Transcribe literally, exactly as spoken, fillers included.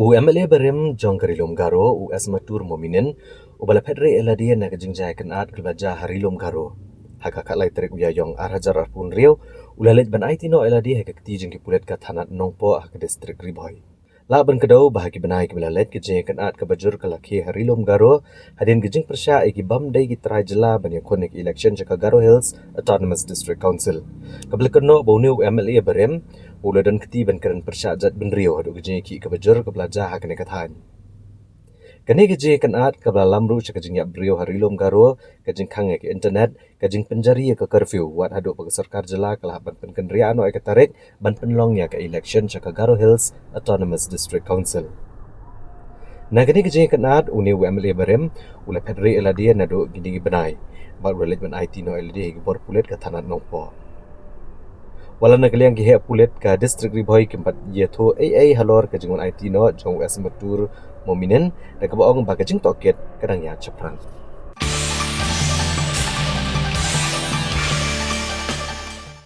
U M L A barim jong ka Ri Lum Garo, u S Matur Mominin, uba la phetrieh ïa lade na ka jingjia kynad kaba la jia ha Ri Lum Garo ha ka khatlai tarik u Ïaïong arhajar arphew hynriew, u la leit ban aiti noh ïa lade ha ka kti jong ki pulit ka thanat Nongpoh ha ka distrik Ri Bhoi. Lah ban kdew ba ha ki bnai kiba la leit, ka jingïakynad kaba jur ka la khie ha Ri Lum Garo hadien ka jingpyrshah ïa ki bym dei ki trai jylla ban ïakhun ïa ka election sha ka Garo Hills Autonomous District Council, kaba la kynnoh ba une u M L A barim u la don kti ban kren pyrshah jaitbynriew haduh ka jingïakhih kaba jur kaba la jia ha kane ka thaiñ. Kane ka jingïakynad kaba la lam ruh sha ka jingïap briew ha Ri Lum Garo, ka jingkhang ïa ka internet, ka jingpynjari ïa ka curfew, wat haduh ba ka sorkar jylla ka la hap ban pynkynriah noh ïa ka tarik ban pynlong ïa ka election sha ka Garo Hills Autonomous District Council. Na kane ka jingïakynad, une u M L A barim u la phetrieh ïa lade naduh kine ki bnai bad u la leit ban aiti noh ïa lade ha ki bor pulit ka thanat Nongpoh. Wat la na ka liang ki heh pulit ka distrik Ri Bhoi kim pat ïathuh ei ei halor ka jingwan aiti noh jong u S Matur Mominin, da kaba ong ba ka jingtohkit ka dang ïaid shaphrang.